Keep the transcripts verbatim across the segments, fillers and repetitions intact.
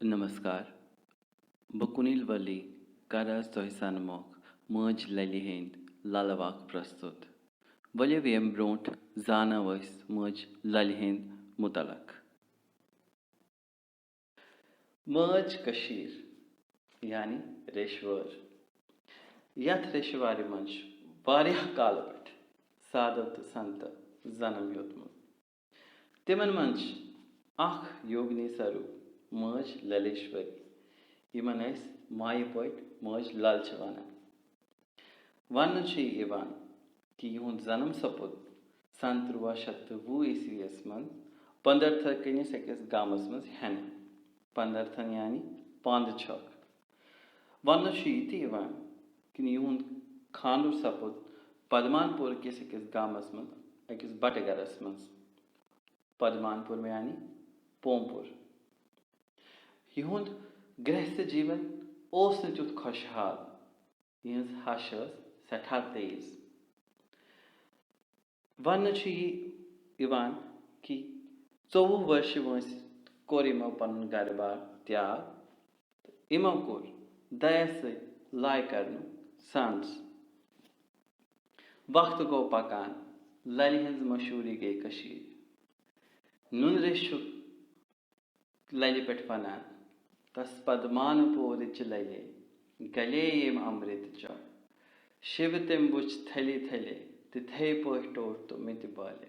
نمسکار، بہٕ کُنیل ولی کرٕ آز تۄہہِ سان مۄکھ مٲج للہِ ہٕنٛدۍ للہٕ واکھ پرستُت۔ ؤلِو ییٚمہِ برٛونٛٹھ زانو أسۍ مٲج للہِ ہٕنٛدۍ مُتعلق۔ مٲج کٔشیٖر یعنی ریشوٲر۔ یَتھ ریشوارِ منٛز چھُ واریاہ کالہٕ پٮ۪ٹھ سادو تہٕ سنتو جنم ہیوٚتمُت۔ تِمن منٛز چھِ اکھ یوگنی سروٗپ مٲج للیشوری، یِمن أسۍ مایہِ پٲٹھۍ مٲج لل چھِ وَنان۔ وننہٕ چھُ یِوان کہِ یِہُنٛد جنم سپُد سن تُرٛواہ شیٚتھ تہٕ وُہ عیسویَس منٛز پندرتھر کِنِس أکِس گامَس منٛز ہٮ۪نہٕ۔ پندرتھن یعنی پانٛدٕ چھۄکھ۔ وننہٕ چھُ یہِ تہِ یِوان کہِ یِہُنٛد خانٛدُر سپُد پدمان پوٗر کِس أکِس گامَس منٛز، أکِس بٹہٕ گرس منٛز۔ پدمان پوٗر یعنی پومپُر۔ یِہُنٛد گرہستھ جیٖون اوس نہٕ تیُتھ خۄشحال۔ یِہٕنٛز ہش ٲس سٮ۪ٹھاہ تیز۔ وننہٕ چھُ یہِ یِوان کہِ ژوٚوُہ ؤرشہِ وٲنٛسہِ کوٚر یِمو پنُن گرٕ بار تیاگ۔ یِمو کوٚر دَیَس سۭتۍ لایہِ کرنُک سانس۔ وقت گوٚو پکان، للہِ ہٕنٛز مشہوٗری گٔے کٔشیٖرِ۔ نُنہٕ ریٚش چھُ للہِ پٮ۪ٹھ ونان، تس پدمان پورٕچ للے، گلے ییٚمۍ امرت چو۔ شِو تٔمۍ وُچھ تھلہِ تھلے، تِتھے پٲٹھۍ ٹوٹھ تہٕ مےٚ تہِ بالہِ۔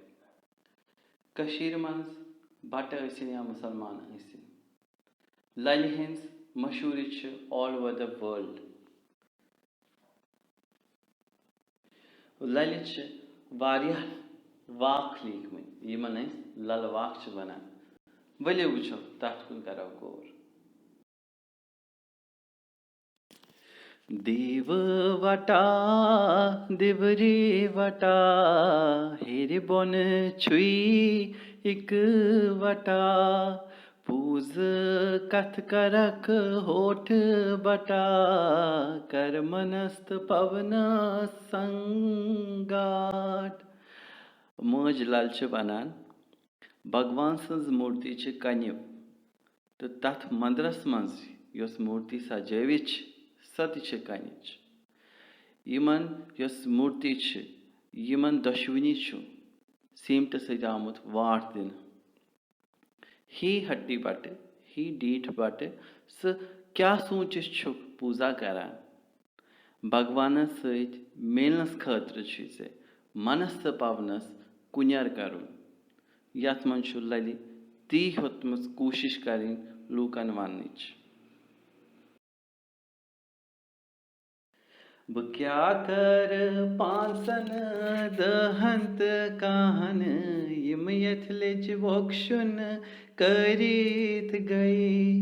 کٔشیٖرِ منٛز بٹہٕ ٲسِن یا مُسلمان ٲسِن، للہِ ہٕنٛز مشہوٗری چھِ all over the world۔ للہِ چھِ واریاہ واکھ لیٖکھمٕتۍ، یِمن أسۍ للہٕ واکھ چھِ ونان۔ ؤلِو وٕچھو، تتھ کُن کرو غور۔ دیو وٹا، دیوری وٹا، ہیرِ بۄن چھُے اِک وٹا۔ پوٗزٕ کتھ کرکھ ہوٹھ بٹا، کر منست پونس سنگاٹ۔ مٲج لل چھِ ونان، بھگوان سٕنٛز مورتی چھِ کنہِ، تہٕ تتھ مندرس منٛز یۄس مورتی سجٲوِتھ چھِ، سۄ تہِ چھِ کنِچ۔ یِمن یۄس مورتی چھِ، یِمن دۄشوٕنی چھُ سیٖمٹہٕ سۭتۍ آمُت واٹھ دِنہٕ۔ ہی ہٹی بٹہٕ، ہی ڈیٖٹھ بٹہٕ، ژٕ کیٛاہ سوٗنٛچِتھ چھُکھ پوٗزا کران؟ بھگوانس سۭتۍ میلنس خٲطرٕ چھُے ژےٚ منس تہٕ پونس کُنٮ۪ر کرُن۔ یتھ منٛز چھُ للہِ تی ہیوٚتمٕژ کوٗشش کرٕنۍ لوٗکن وننٕچ۔ بہٕ کیٛاہ کرٕ پانٛژن دہن تہٕ کاہن، یِم یتھ لیٚجہِ وۄکشُن کٔرِتھ گٔے۔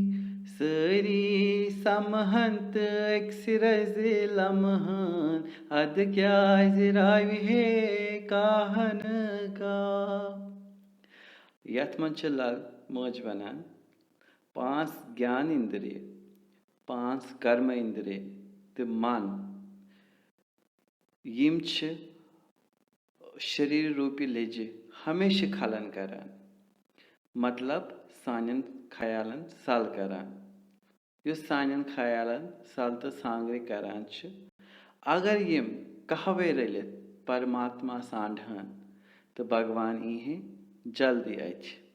سٲری سمہن تہٕ أکسٕے رزِ لمہن، ادٕ کیٛازِ راوِ ہے کاہن گاو؟ یتھ منٛز چھِ لل مٲج ونان، پانٛژھ گیان اِندرِ، پانٛژھ کرم اِندرِ تہٕ من، یِم چھِ شریٖر روٗپی لیٚجہِ ہمیشہِ کھلن کران، مطلب سانٮ۪ن خیالن سل کران۔ یُس سانٮ۪ن خیالن سل تہٕ سانگرِ کران چھِ، اگر یِم کہوے رٔلِتھ پرماتما سانڈہن تہٕ بھگوان ییٖہے جلدی اَتھِ۔